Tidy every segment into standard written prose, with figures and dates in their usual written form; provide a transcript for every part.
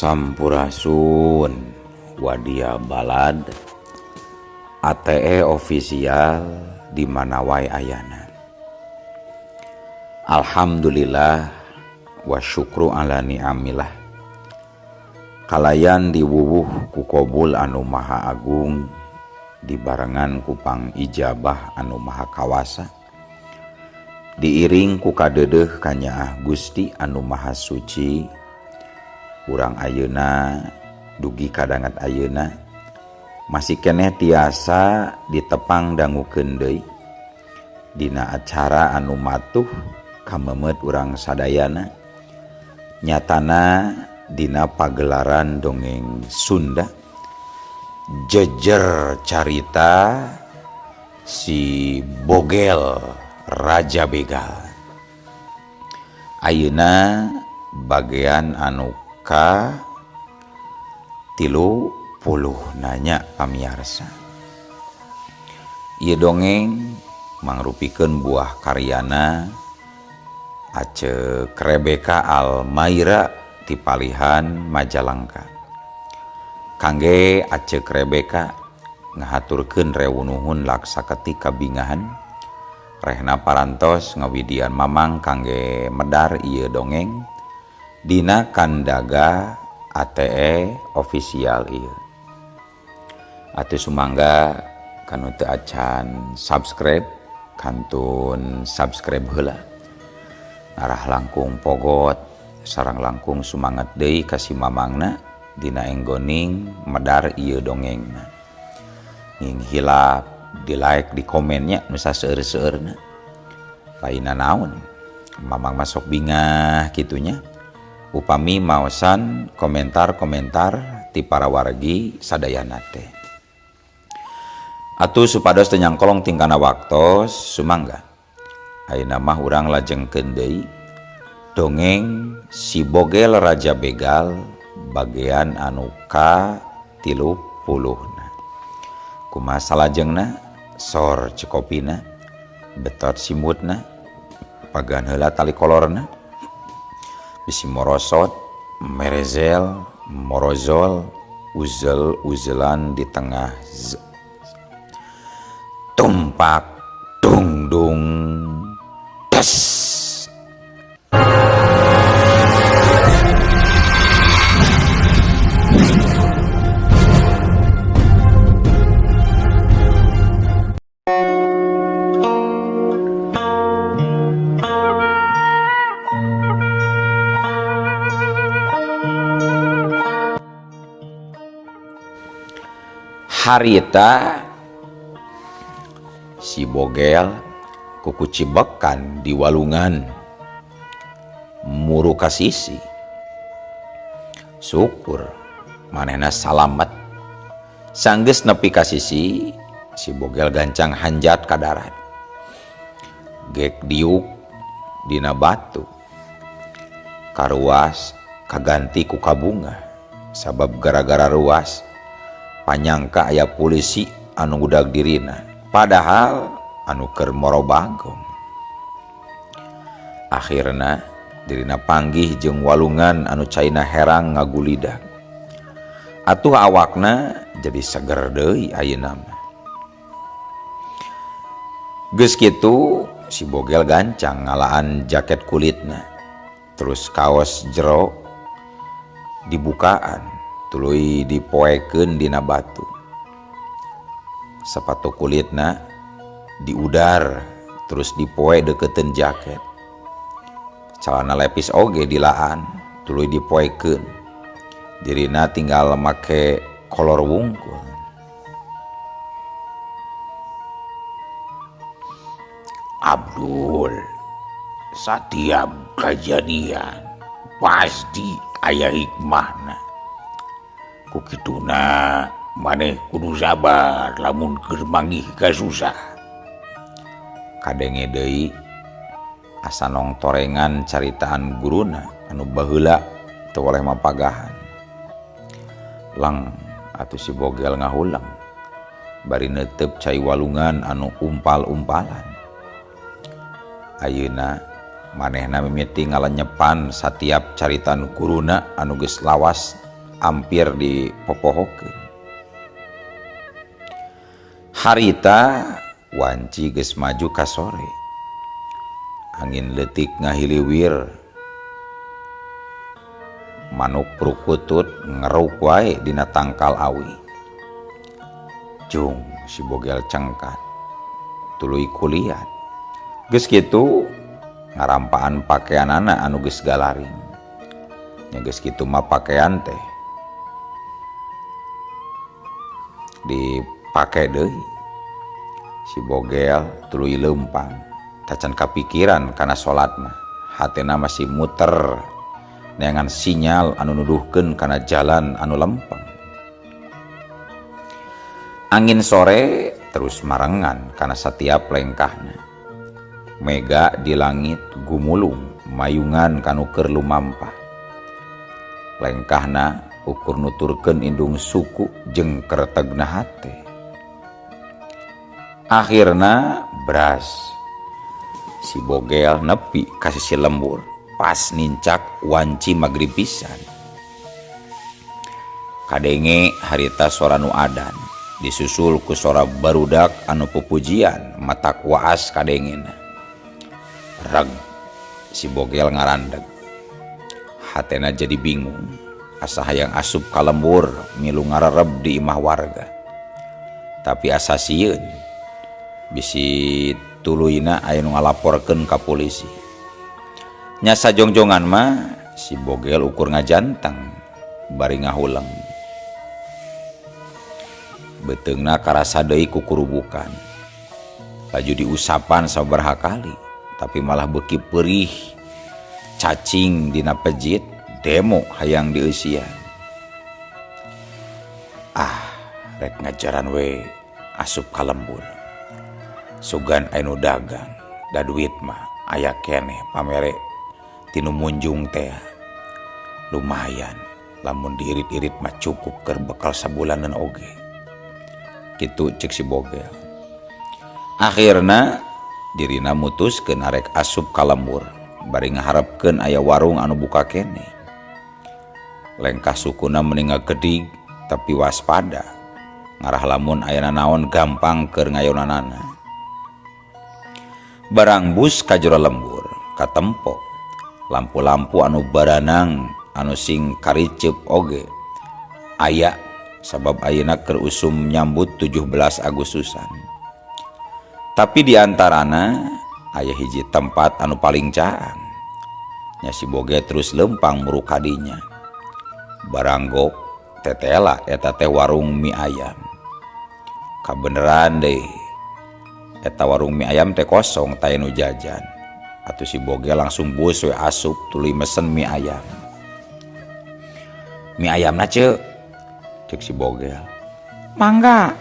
Sampurasun Wadia Balad ATE official di mana wae ayana. Alhamdulillah wa syukru ala ni'amillah. Kalayan diwuwuh ku kobul anu maha agung dibarengan ku pangijabah anu maha kawasa. Diiring ku kadeudeuh kanyaah Gusti anu maha suci. Urang ayeuna dugi kadangat ayeuna masih keneh tiasa ditepang dangukeun deui dina acara anu matuh kamemet urang sadayana nyatana dina pagelaran dongeng Sunda jejer carita si Bogel Raja Begal. Ayeuna bagian anu ka 30 nanya pamiarsa. Ieu dongeng mangrupikeun buah karyana Acek Rebecca Almaira ti palihan Majalengka. Kangge Acek Rebecca ngahaturkeun rewunuhun laksa ketika bingahan rehna parantos ngawidian mamang kangge medar ieu dongeng dina kandaga ATE official ieu. Atuh sumangga kanu teu acan subscribe kantun subscribe heula. Arah langkung pogot sareng langkung sumangat deui ka si mamangna dina enggoning medar ieu dongengna. Ning hilap di like di komennya nu saseueur-seueurna. Lainna naon mamang masuk bingah kitunya. Upami maosan komentar-komentar ti para wargi sadayana teh. Atuh supados teu nyangkolong tingkana waktos sumangga. Ayeuna mah urang lajengkeun deui dongeng si Bogel Raja Begal bagian anu ka 30-na. Kumaha salajengna sor cekopina betot simutna pagan heula tali kolorna bisi morosot merezel morozol uzel-uzelan di tengah tumpak dungdung des. Harita si Bogel kuku cibekan di walungan muru kasisi. Syukur manehna salamet. Sanggeus nepi ka sisi, si Bogel gancang hanjat ka darat. Gek diuk dina batu. Karuas kaganti ku kabunga sabab gara-gara ruas panyangka aya polisi anu ngudag dirina padahal anu keur moro bagong. Akhirna dirina panggih jeung walungan anu caina herang ngagulidag. Atuh awakna jadi seger deui ayeuna mah. Geus kitu si Bogel gancang ngalaan jaket kulitna terus kaos jero dibukaan tuluy dipoekeun dina batu. Sepatu kulitna diudar terus dipoe deketeun jaket. Calana lepis oge dilaan tuluy dipoekeun. Dirina tinggal make kolor wungkul. Abdul, satiap kejadian pasti aya hikmahna. Ku kituna maneh kudu sabar lamun keur manggih kasusah. Kadenge deui asa nong torengan caritaan guruna anu baheula teu oleh mapagahan. Lang atuh si Bogel ngahulang bari neuteup cai walungan anu umpal-umpalan. Ayeuna manehna mimiti ngalenyepan satiap caritaan guruna anu geus lawas Ampir dipopohokeun. Harita wanci geus maju ka sore. Angin leutik ngahiliwir. Manuk prukutut ngeruk wae dina tangkal awi. Jung si Bogel cengkat. Tuluy kuliat. Geus kitu ngarampaan pakeanana anu geus galaring. Nya geus kitu mah pakean teh dipake deui. Si Bogel tuluy leumpang. Tacan kapikiran kana salat mah. Hatena masih muter neangan sinyal anu nuduhkeun kana jalan anu lempeng. Angin sore terus marengan kana satiap lengkahna. Mega di langit gumulung mayungan kanu keur lumampah. Lengkahna ukur nuturkeun indung suku jeung kretegna hate. Akhirna bras si Bogel nepi ka sisi lembur pas nincak wanci magrib pisan. Kadenge harita sora nu adan disusul ku sora barudak anu pupujian matak waas kadengena. Reg si Bogel ngarandeg. Hatena jadi bingung. Asa hayang asup ka lembur milu ngarereb di imah warga. Tapi asa sieun bisi tuluyna aya nu ngalaporkeun ka polisi. Nya sajongjongan mah si Bogel ukur ngajanteng bari ngahuleng. Beuteungna karasa deui kukurubukan. Laju diusapan sabaraha kali, tapi malah beuki perih. Cacing dina pejit, demo hayang dieusian. Ah, rek ngajaran we asup ka lembur. Sugan aya nu dagang, da duit mah aya keneh pamere tinu munjung teh. Lumayan, lamun diirit-irit mah cukup keur bekal sabulanan oge. Kitu ceuk si Bogel. Akhirna dirina mutuskeun arek asup ka lembur, bari ngaharepkeun aya warung anu buka keneh. Lengkah sukuna meni ngagedig tapi waspada. Ngarah lamun aya nanaon gampang keur ngayonanana. Barang bus ka jero lembur, katempo. Lampu-lampu anu baranang anu sing kariceup oge aya sabab ayeuna keur usum nyambut 17 Agustusan. Tapi diantarana aya hiji tempat anu paling caang. Nya si Boge terus lempang muruk kadinya. Baranggok tetela eta teh warung mie ayam. Kabeneran deui. Eta warung mie ayam teh kosong taya nu jajan. Atuh si Boge langsung bus we asup tuluy mesen mie ayam. Mie ayamna ceuk, ceuk si Bogel. Mangga.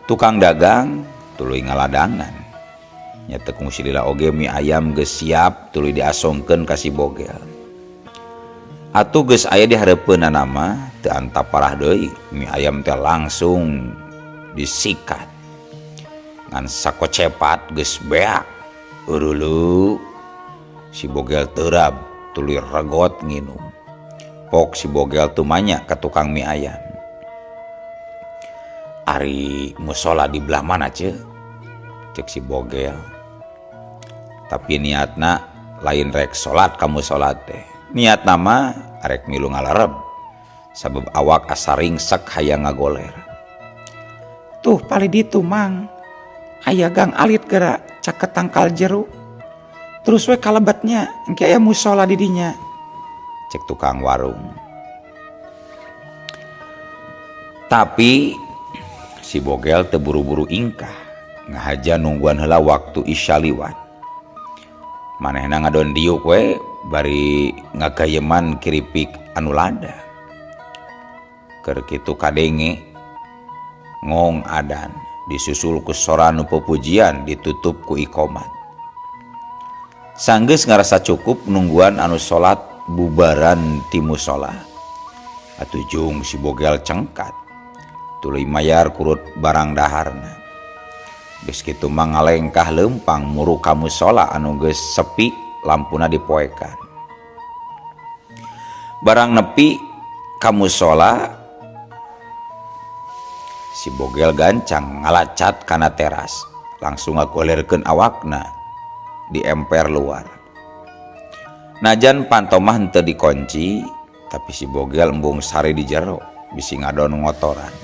Tukang dagang tuluy ngaladangan. Nya teu kungsi lila oge mie ayam geus siap tuluy diasongkeun ka si Bogel. Atuh geus aya di hareupeunana mah teu antap parah deui, mie ayam teh langsung disikat. Ngan sakocepat geus beak. Urulu si Bogel terab tuluy regot nginum. Pok si Bogel tumanya ka tukang mie ayam. Ari musola di belah mana ceuk? Ceuk si Bogel. Tapi niatna lain rek salat ka musola teh. Niatna mah rek milu ngalareb. Sabab awak asa ringsek hayang ngagoler. Tuh palih ditu mang. Aya gang alit geura caket tangkal jeruk. Terus we kalebetnya engke aya musola di dinya. Cek tukang warung. Tapi si Bogel teu buru-buru ingkah. Ngahaja nungguan heula waktu isya liwat. Manehna ngadon diuk we bari ngagayeman kiripik anu lada. Keur kitu kadenge ngong adan disusul ku sora nu pupujian ditutup ku ikomat. Sanggeus ngarasa cukup nungguan anu salat bubaran ti musola. Atuh jung si Bogel cengkat. Tuluy mayar kurut barang daharna. Geus kitu mah ngalengkah leumpang muru ka musola anu geus sepi lampuna dipoekan. Barang nepi Ka musola si Bogel gancang ngalacat kana teras langsung ngagolerkeun awakna di emper luar. Najan panto mah henteu dikunci tapi si Bogel embung sare di jero bisi ngadon ngotoran.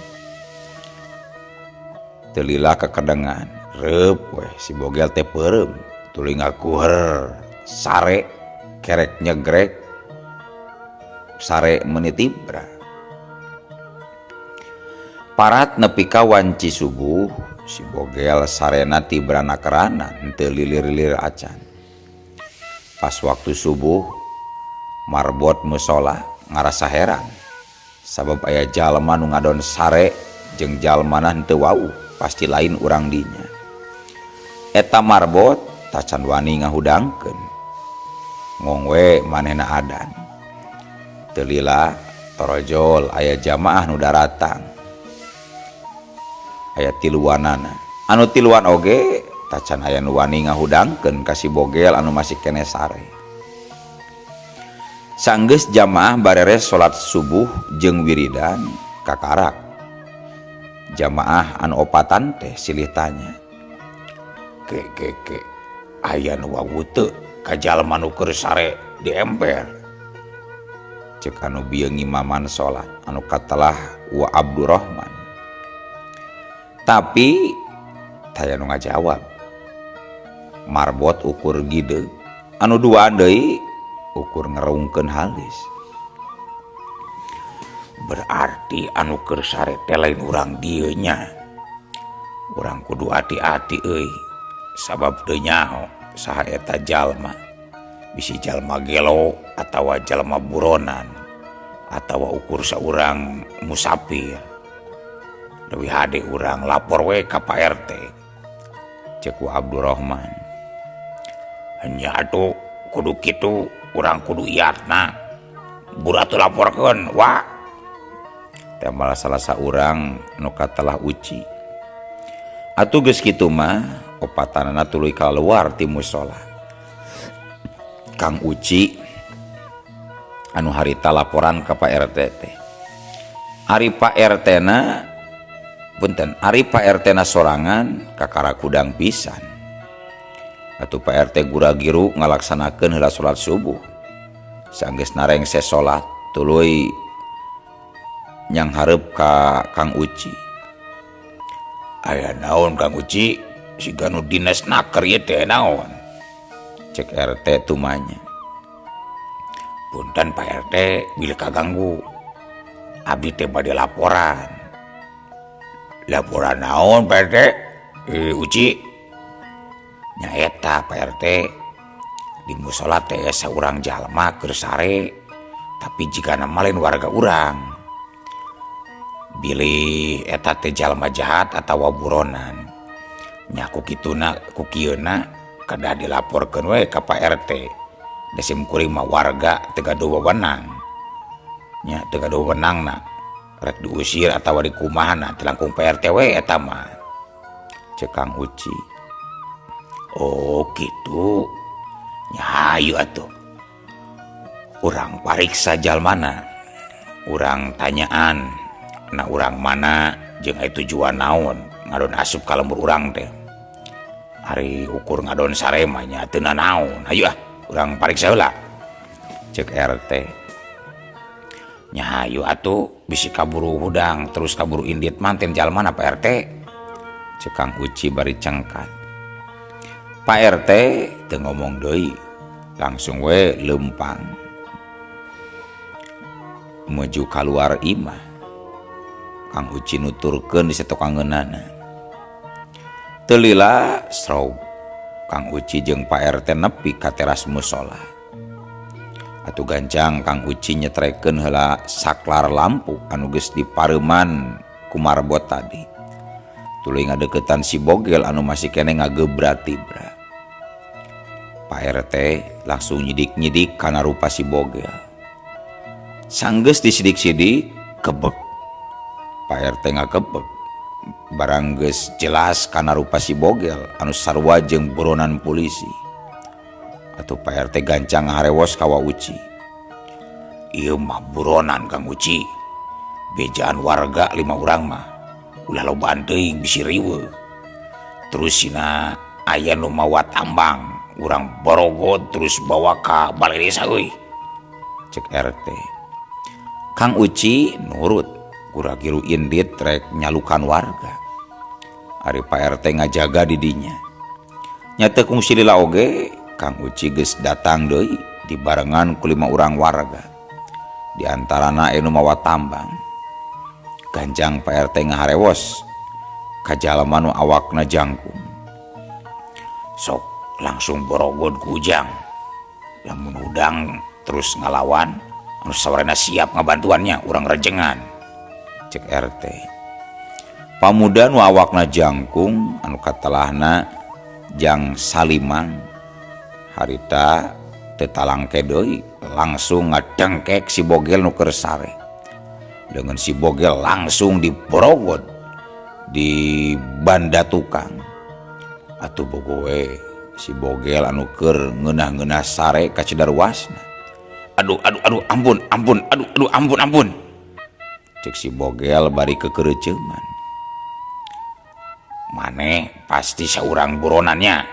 Teu lila kekedengan reup weh si Bogel teh peureum tuluy ngaguher sare kerek nyegrek sare meuni tibra. Parat nepi ka wanci subuh si Bogel sarena tibra nakeranan henteu lilir-lilir acan. Pas waktu subuh marbot musola ngarasa heran sabab aya jalma nu ngadon sare jeung jalmana henteu wauh pasti lain urang dinya. Eta marbot tacan wani ngahudangkeun ngong we manehna adan. Teu lila torojol aya jamaah nu daratang aya tiluanana anu tiluan oge tacan aya nu wani ngahudangkeun ka si Bogel anu masih keneh sare. Sanggeus jamaah bareres salat subuh jeung wiridan kakarak jamaah anu opatan teh silih tanya, ke ke ke aya nu wawuh teu ka jalma nu keur sare di emper? Cek anu bieu ngimaman salat anu katelah Wa Abdurrahman. Tapi taya nu ngajawab. Marbot ukur gide anu duaan deui ukur ngerungkeun halis. Berarti anu keur sare teh lain urang dieu nya. Urang kudu hati-hati euy sabab teu nyaho saha eta jalma. Bisi jalma gelo atawa jalma buronan atawa ukur saurang musafir. Leuwih hade urang lapor we ka Pak RT. Cek Wa Abdurrahman. Nya atuh kudu kitu urang kudu iatna. Buru atuh laporkeun wa. Teh malah salah saurang nu katelah Uci. Atuh geus kitu mah opatanana tuluy kaluar ti musola. Kang Uci anu harita laporan ka Pak RT teh. Ari Pak RT na punten, ari Pak RT na sorangan kakara kudang pisan. Atuh Pak RT gura-giru ngalaksanakeun heula salat subuh. Sanggeus narengse salat tuluy nyanghareup ka Kang Uci. Aya naon Kang Uci? Siga nu dinas naker ieu teh naon? Cek RT tumanya. Punten Pak RT bilih kaganggu. Abdi teh bade laporan. Laporan naon Pak RT? Uci. Nyaeta Pak RT di musola teh saurang jalma keur sare tapi jigana mah lain warga urang. Bilih eta teh jalma jahat atawa buronan. Nya ku kituna ku kieuna kedah dilaporkeun we ka Pak RT. Da sim kuring mah warga teu gaduh wewenang. Nya teu gaduh wewenangna rek diusir atawa dikumahana teu langkung Pak RT we eta mah. Cek Kang Uci. Oh gitu. Nya hayu atuh. Urang pariksa jalmana. Urang tanyaan na urang mana jeung aya tujuan naon ngadon asup ka lembur urang teh. Ari ukur ngadon sare mah nya teu nanaon. Hayu ah urang pariksa heula. Cek RT. Nya hayu atuh bisi kaburu hudang terus kaburu indit manten jalmana Pak RT. Cek Kang Uci bari cengkat. Pak RT teu ngomong deui langsung we leumpang menuju kaluar imah. Kang Uci nuturkeun di setokangeunana. Teu lila stroke Kang Uci jeung Pak RT nepi ka teras musola. Atuh gancang Kang Uci nyetrekeun heula saklar lampu anu geus dipareuman ku marbot tadi. Tuluy ngadeukeutan si Bogel anu masih keneh ngagebra tibra. Pak RT langsung nyidik-nyidik kana rupa si Bogel. Sanggeus disidik-sidik kebek. Pak RT ngakebek. Barang geus jelas kana rupa si Bogel anu sarua jeung buronan polisi. Atuh Pak RT gancang ngaharewos ka Wa Uci. Ieu mah buronan Kang Uci. Bejaan warga lima urang mah. Ulah lobaan teuing bisi riweuh. Terus sina aya nu mawa tambang, urang borogod terus bawa ka balai desa euy. Cek RT. Kang Uci nurut, gura-giru indit rek nyalukan warga. Ari Pak RT ngajaga di dinya. Nya teu kungsi lila oge, Kang Uci geus datang deui dibarengan ku lima urang warga. Di antarana anu mawa tambang. Ganjang Pak RT ngaharewos ka jalma nu awakna jangkung. Sok langsung borogod ku Ujang. Lamun hudang terus ngalawan, anu sawarena siap ngabantuannya urang rejengan. Cek RT. Pamuda nu awakna jangkung anu katelahna Jang Salimang harita teu talangke deui langsung ngadengkek si Bogel nu keur sare. Dengan si Bogel langsung diborogod di banda tukang. Atuh bogowe si Bogel anu keur ngeunah-ngeunah sare ka Cidaruasna. Aduh aduh aduh ampun ampun aduh aduh ampun ampun. Cek si Bogel bari kekereuceuman. Maneh pasti saurang buronannya.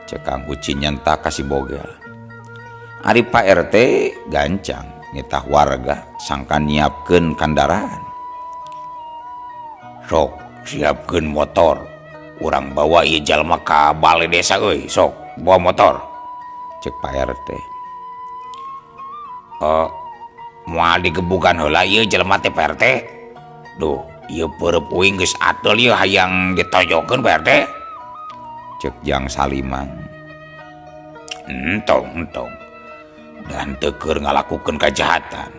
Cek Kang Uci nyentak ka si Bogel. Ari Pak RT gancang nitah warga sangkan nyiapkeun kandaraan. Sok siapkeun motor. Urang bawa ieu jalma ka balai desa euy, sok bawa motor. Cek Pak RT. Moal digebukan heula ieu jelema teh Pak RT. Duh, ieu peureub uing geus ateul ieu hayang ditojokeun Pak RT. Cek Jang Salimang. Entong entong. Dan teu keur ngalakukeun kajahatan.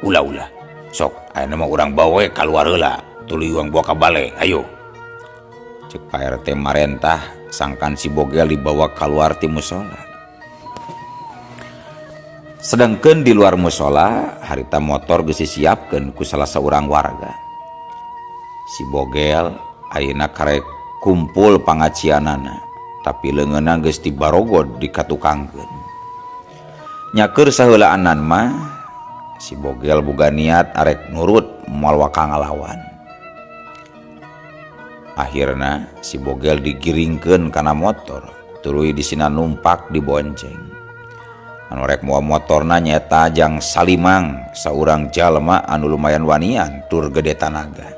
Ulah-ulah. Sok ayeuna mah urang bawa we kaluar heula, tuluy urang bawa ka bale. Ayo. Cek Pak RT marentah sangkan si Bogel dibawa keluar ti musola. Sedangkan di luar musola harita motor geus disiapkeun ku salah saurang warga. Si Bogel ayeuna karek kumpul pangacianana, tapi leungeunna geus dibarogod dikatukangkeun. Nya keur saheulaanan mah si Bogel boga niat arek nurut moal waka ngalawan. Akhirna si Bogel digiringkeun kana motor, tuluy disina numpak dibonceng. Anu rek mawa motorna nyaeta Jang Salimang, saurang jalma anu lumayan wanian tur gede tanaga.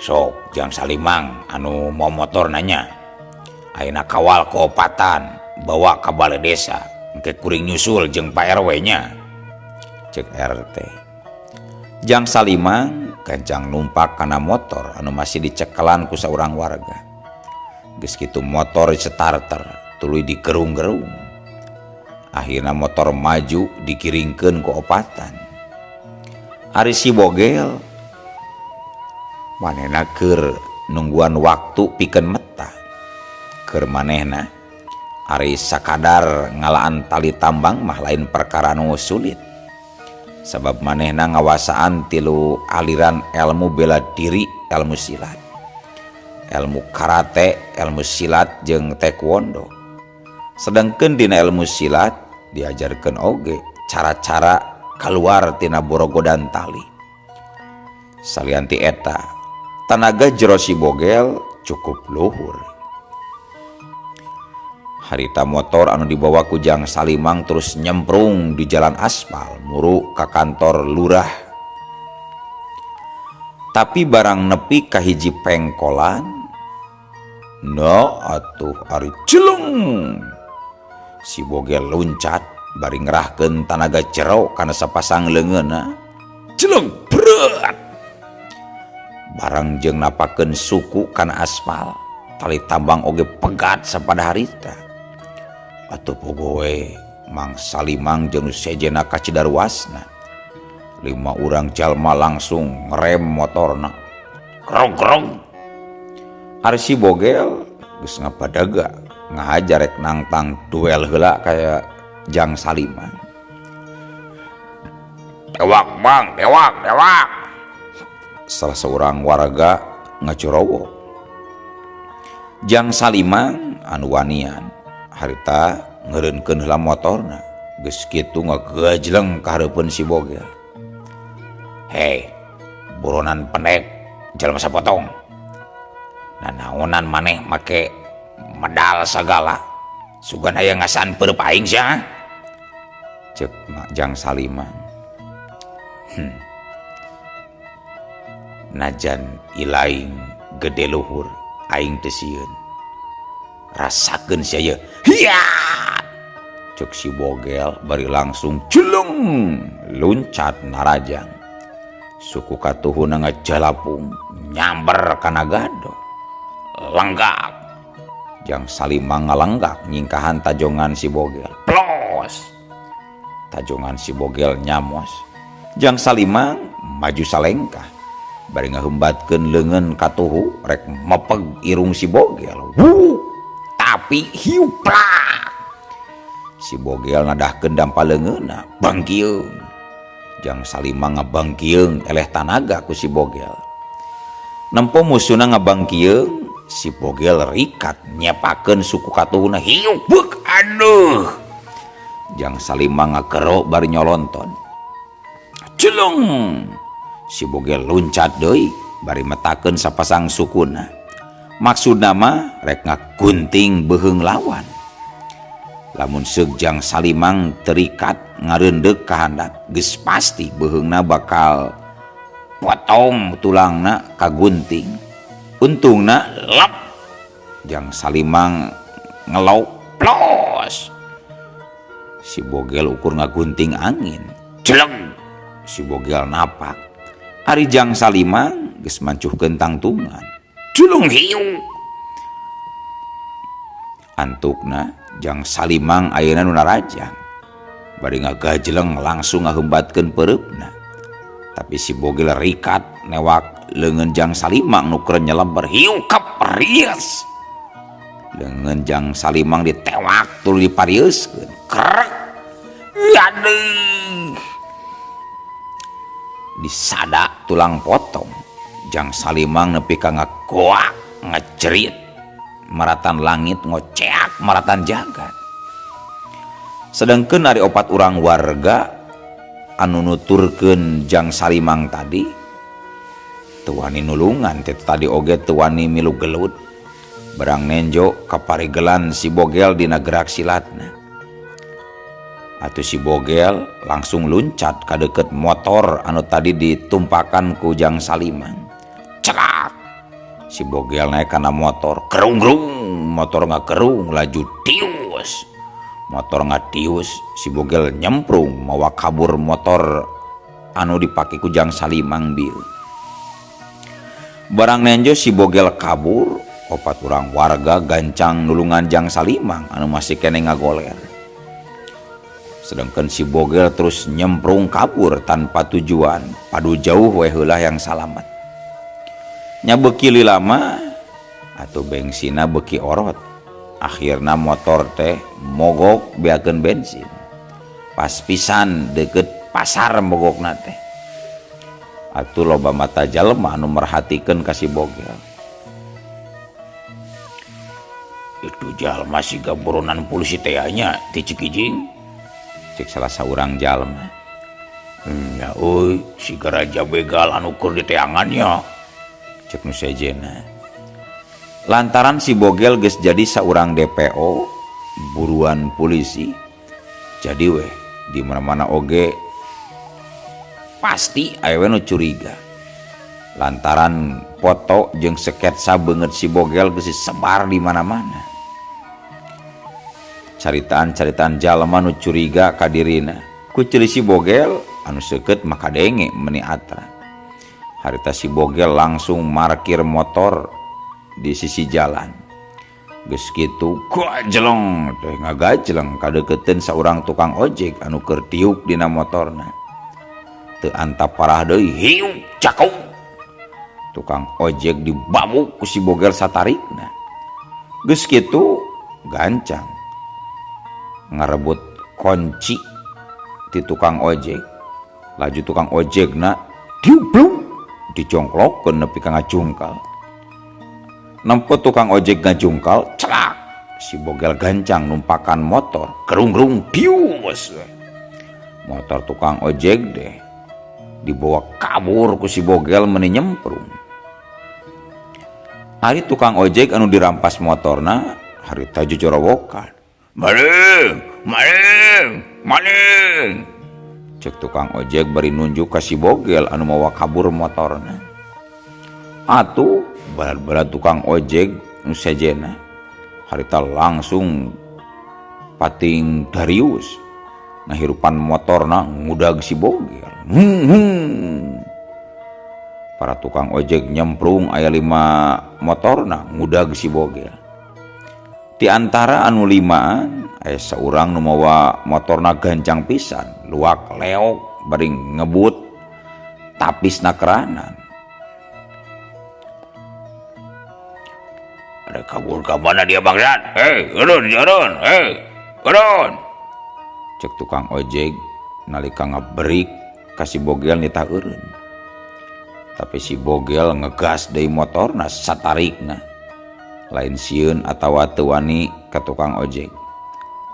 Sok Jang Salimang anu mawa motor nanya. Ayeuna kawal keopatan bawa ka balai desa, engke kuring nyusul jeung Pak RW nya. Cek RT. Jang Salimang gancang numpak kana motor anu masih dicekelan ku saurang warga. Geus kitu motor starter tuluy digerung-gerung. Akhirna motor maju digiringkeun ku opatan. Ari si Bogel manehna keur nungguan waktu pikeun meta. Keur manehna ari sakadar ngalaan tali tambang mah lain perkara nu sulit. Sabab manehna ngawasaan tilu aliran ilmu bela diri, ilmu silat, ilmu karate, ilmu silat jeung taekwondo. Sedangkan dina ilmu silat diajarkeun oge cara-cara keluar tina borogodan tali. Salian ti eta, tanaga jero si Bogel cukup luhur. Harita motor anu dibawa ku Jang Salimang terus nyemprung di jalan aspal muru ka kantor lurah. Tapi barang nepi ka hiji pengkolan, no atuh ari jeleng. Si Bogel loncat bari ngerahkeun tanaga jero kana sapasang leungeunna. Jeleng berat. Barang jeung napakeun suku kana aspal, tali tambang oge pegat sapada harita. Atuh pogowe Mang Salimang jeung sejena ka Cidaruasna. Lima urang jalma langsung ngerem motorna. Grong-grong. Ari si Bogel geus ngabadaga ngahajar rek nangtang duel heula kaya Jang Salimang. Tewak Bang, tewak, tewak. Salah seorang warga ngacurowok. Jang Salimang anu wanian harita ngeureunkeun heula motorna. Geus kitu ngagajleng ka hareupeun si Bogel. Hei, buronan pendek, jalma sapotong. Nanaonan maneh make medal sagala. Sugan aya ngasaan peureub aing sia. Cek Jang Salimang. Najan ilaing gede luhur aing teu sieun. Rasakeun sia ye. Hiya! Cek si Bogel bari langsung jeleng luncat narajang. Suku katuhuna ngajalapung nyamber kana gado. Lenggak. Jang Salimang ngalenggak nyingkahan tajongan si Bogel. Plos. Tajongan si Bogel nyamos. Jang Salimang maju salengkah. Bari ngahembatkeun leungeun katuhu rek mepeg irung si Bogel. Wuh! Tapi hiuplak. Si Bogel nadahkeun dampa leungeunna, bangkieung. Jang Salimang ngabangkieung eleh tanaga ku si Bogel. Nempo musuhna ngabangkieung, si Bogel rikat nyepakeun suku katuhuna hiup beuk aduh. Jang Salimang ngagero bari nyolonton. Jeleng. Si Bogel luncat deui bari metakeun sapasang sukuna. Maksudna mah rek ngagunting beuheung lawan. Lamun seug Jang Salimang terikat ngareundeuk ka handap, geus pasti beuheungna bakal potong tulangna kagunting. Untungna lep Jang Salimang ngelok plos. Si Bogel ukur ngagunting angin. Jeleng. Si Bogel napak. Ari Jang Salimang geus mancuhkeun tangtungan. Julung hiu. Antukna Jang Salimang ayeuna nu narajang. Bari ngagajleng langsung ngahembatkeun peureupna. Tapi si Bogel rikat newak leungeun Jang Salimang nu keur nyeleber hiu kapries. Leungeun Jang Salimang ditewak tuluy diparieuskeun. Krek. Aduh. Disada tulang potong. Jang Salimang nepi ka ngagoak, ngajerit maratan langit, ngoceak maratan jagat. Sedangkeun ari opat urang warga anu nuturkeun Jang Salimang tadi teu wani nulungan, teh tadi oge teu wani milu gelut. Barang nenjo kaparigelan si Bogel dina gerak silatna. Atuh si Bogel langsung luncat ka deukeut motor anu tadi ditumpakan ku Jang Salimang. Celak. Si Bogel naik kana motor, kerung-gerung, motor ngagerung laju tius. Motor ngatius, si Bogel nyemprung mawa kabur motor anu dipake ku Jang Salimang bieu. Barang nenjo si Bogel kabur, opat urang warga gancang nulungan Jang Salimang anu masih keneh ngagoler. Sedangkan si Bogel terus nyemprung kabur tanpa tujuan, padu jauh we heula yang salamet. Nya beuki lama atau bengsina beuki orot. Akhirna motor teh mogok beakeun bensin. Pas pisan deukeut pasar mogokna teh. Atuh loba mata jalma anu merhatikeun ka si Bogel. Itu jalma siga buronan polisi teh nya ti Cikijing. Cek salah saurang jalma. Nya euy, siga raja begal anu keur diteangan nya. Cek nu sejena. Lantaran si Bogel geus jadi saurang DPO buruan polisi. Jadi weh di mana-mana oge pasti aya we nu curiga. Lantaran foto jeung sketsa beungeut si Bogel geus disebar di mana-mana. Caritaan-caritaan jalma nu curiga ka dirina. Ku ceuli si Bogel anu seukeut mah kadenge meuni atra. Harita si Bogel langsung markir motor di sisi jalan. Geus kitu gajleng teh ngagajleng kadeukeutkeun saurang tukang ojek anu keur tiuk dina motorna. Teu antap parah deui hiup cakung. Tukang ojek dibabuk ku si Bogel satarikna. Geus kitu gancang ngarebut kunci ti tukang ojek. Laju tukang ojekna diublung dijongklokkeun nepi ka ngajungkal. Nempo tukang ojek ngajungkal, celak. Si Bogel gancang numpakan motor, gerung-gerung dius we. Motor tukang ojek deh dibawa kabur ku si Bogel meni nyemprung. Ari tukang ojek anu dirampas motorna harita jojorowokan. Maling, maling, maling. Cek tukang ojek bari nunjuk ka si Bogel anu mawa kabur motorna. Atuh berat-berat tukang ojek nu sejena harita langsung pating Darius ngahirupan motorna ngudag si Bogel. Para tukang ojek nyemprung aya 5 motorna ngudag si Bogel. Di antara anu 5an aya saurang nu mawa motorna gancang pisan, luak leok bari ngebut tapisna keranan. Ada kabur ka mana dia bangsat? Hei, urun, urun, hei, urun. Cek tukang ojek nalika ngebrik ka si Bogel nitah eureun. Tapi si Bogel ngegas deui motorna satarikna. Lain sieun atawa teu wani ka tukang ojek.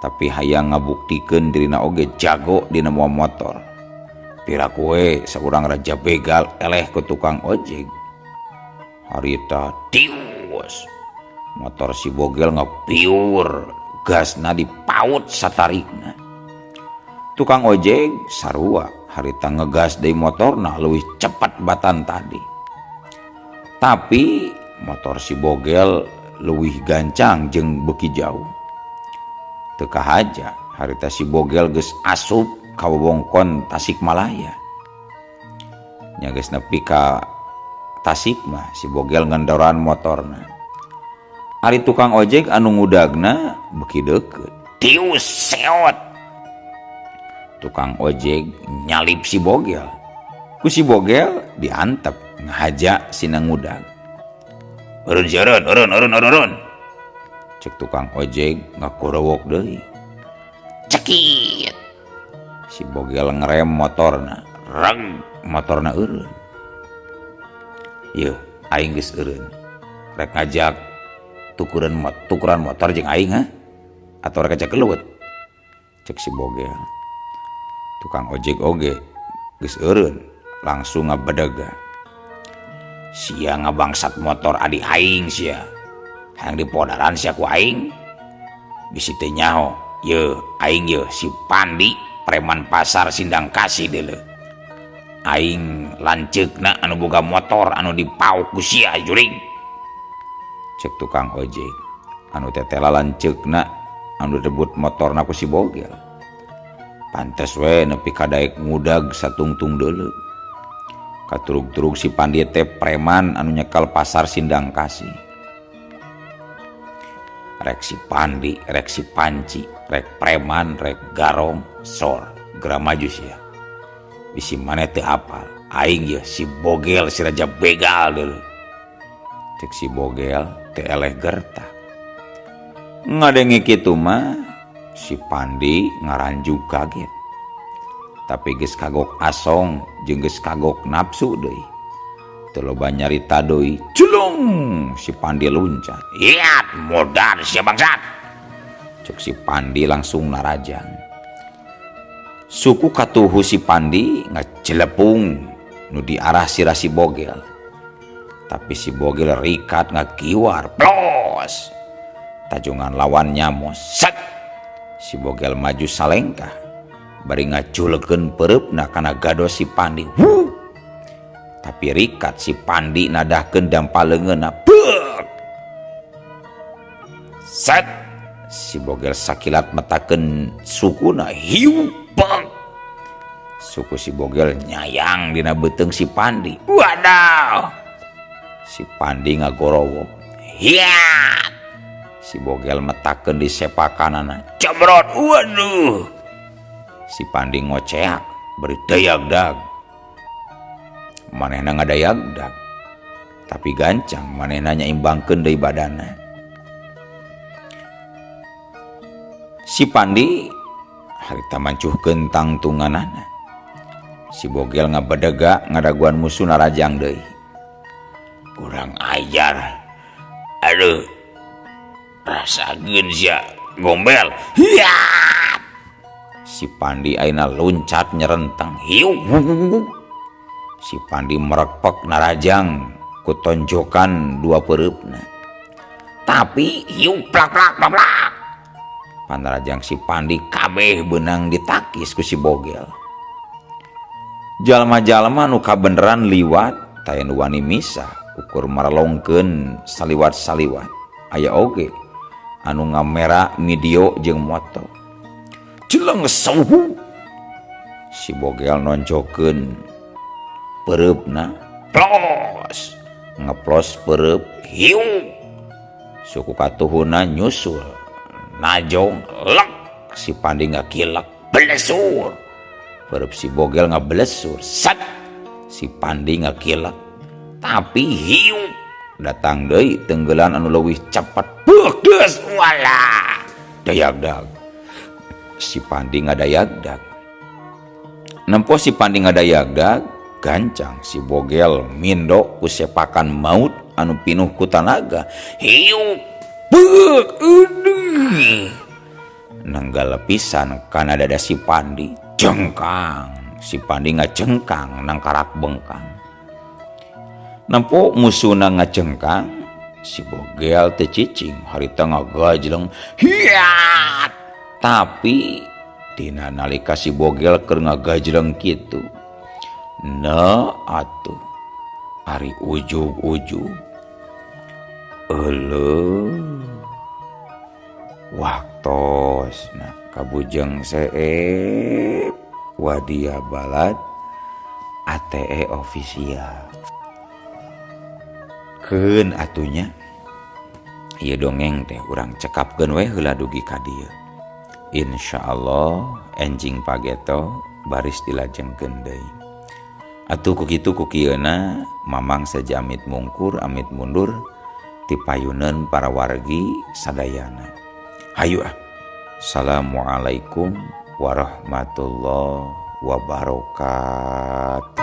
Tapi hayang ngabuktikeun dirina oge jago dina mawa motor. Piraku we saurang raja begal eleh ku tukang ojek. Harita tius. Motor si Bogel ngepiur, gasna dipaut satarikna. Tukang ojek sarua harita ngegas deui motorna leuwih cepat batan tadi. Tapi motor si Bogel leuwih gancang jeung beuki jauh. Teu kahaja harita si Bogel geus asup ka wewengkon Tasikmalaya. Nya geus nepi ka Tasik mah si Bogel ngendoran motorna. Ari tukang ojek anu ngudagna beuki deukeut. Tius seot. Tukang ojek nyalip si Bogel. Ku si Bogel diantep ngahaja sina ngudag. Eureun si eureun, eureun, eureun, eureun, eureun. Cek tukang ojek ngakorowok deui. Cekit. Si Bogel ngerem motorna, reg motorna eureun. Yeuh, aing geus eureun. Rek ngajak tukuran motor jeung aing ha? Atau rek ngajak gelut? Cek si Bogel. Tukang ojek oge geus eureun, langsung ngabedega. Sia ngabangsat motor adi aing sia. Hayang dipodaran sia ku aing. Bisi teu nyaho, yeuh aing yeuh si Pandi preman pasar Sindang Kasih deuleu. Aing lanceukna anu boga motor anu dipauk ku sia jurig. Cek tukang ojek anu tetela lanceukna anu direbut motorna ku si Bogel. Pantes we nepi ka daek ngudag satungtung deuleu. Katurug-turug si Pandi teh preman anu nyekel pasar Sindang Kasih. Rek si Pandi, rek si Panci, rek preman, rek garong, sor, geura maju sia. Bisi maneh teu apal, aing ye si Bogel si raja begal deuleu. Cek si Bogel teu eleh gertak. Ngadenge kitu mah si Pandi ngaranjug kaget. Tapi geus kagok asong jeung geus kagok nafsu deui. Teu loba nyarita deui, culung si Pandi luncat. Iat modar sia bangsat. Cek si Pandi langsung narajang. Suku katuhu si Pandi ngacelepung nu diarah sirah si Bogel. Tapi si Bogel rikat ngakiwar, plos. Tajungan lawan nyamos, set. Si Bogel maju salengkah, bari ngaculekeun peureupna kana gados si Pandi. Wuh. Tapi rikat si Pandi nadahkeun dampal leungeunna, beuk. Set. Si Bogel sakilat metakeun sukuna, hiu bang. Suku si Bogel nyayang dina beuteung si Pandi. Wadaw. Si Pandi ngagorowok. Hiat. Si Bogel metakeun di sepakanana. Cebrot. Waduh. Si Pandi ngoceak beri dayag-dag. Manehna ngadayag-dag. Tapi gancang manehna nyaimbangkeun deui badanna. Si Pandi harita mancuhkeun tangtunganana. Si Bogel ngabedega ngadaguan musuh narajang deui. Kurang ajar. Aduh. Rasakeun sia gombel. Hiat! Si Pandi ayeuna luncat nyerenteng. Hiu. Si Pandi merekpek narajang ku tonjokan dua peureupna. Tapi hiu plak plak plak plak. Panarajang si Pandi kabeh beunang ditakis ku si Bogel. Jalma-jalma nu kabeneran liwat taya nu wani misah ukur maralongkeun saliwat-saliwat. Aya oge anu ngamera video jeung moto. Jeleng suhu. Si Bogel nonjokeun peureupna plos ngeplos peureub hiu. Suku katuhuna nyusul najong lek. Si Pandi ngakilek blesur. Peureub si Bogel ngablesur sat. Si Pandi ngakilek tapi hiu. Datang deui tenggelan anu leuwih cepat. Bedes wala dayagdag. Si Pandi ngadayagdag. Nempo si Pandi ngadayagdag gancang si Bogel mindo ku sepakan maut anu pinuh ku tanaga. Hiu beuk eueuh. Nanggal pisan kana dada si Pandi. Jengkang. Si Pandi ngajengkang nangkarak bengkang. Nempo musuhna ngajengkang si Bogel teu cicing harita ngagajleng. Hiat! Tapi dina nalika si Bogel keur ngagajleng kitu na atuh ari ujug-ujug euleuh waktosna kabujeng seep wadia balad ATE official. Keun atunya ieu dongeng teh urang cekapkeun we heula dugi ka dieu. Insyaallah enjing pageto baris dilajengkeun deui. Atuh ku kitu ku kieuna mamang saja amit mungkur amit mundur ti payuneun para wargi sadayana. Hayu ah. Assalamualaikum warahmatullahi wabarakatuh.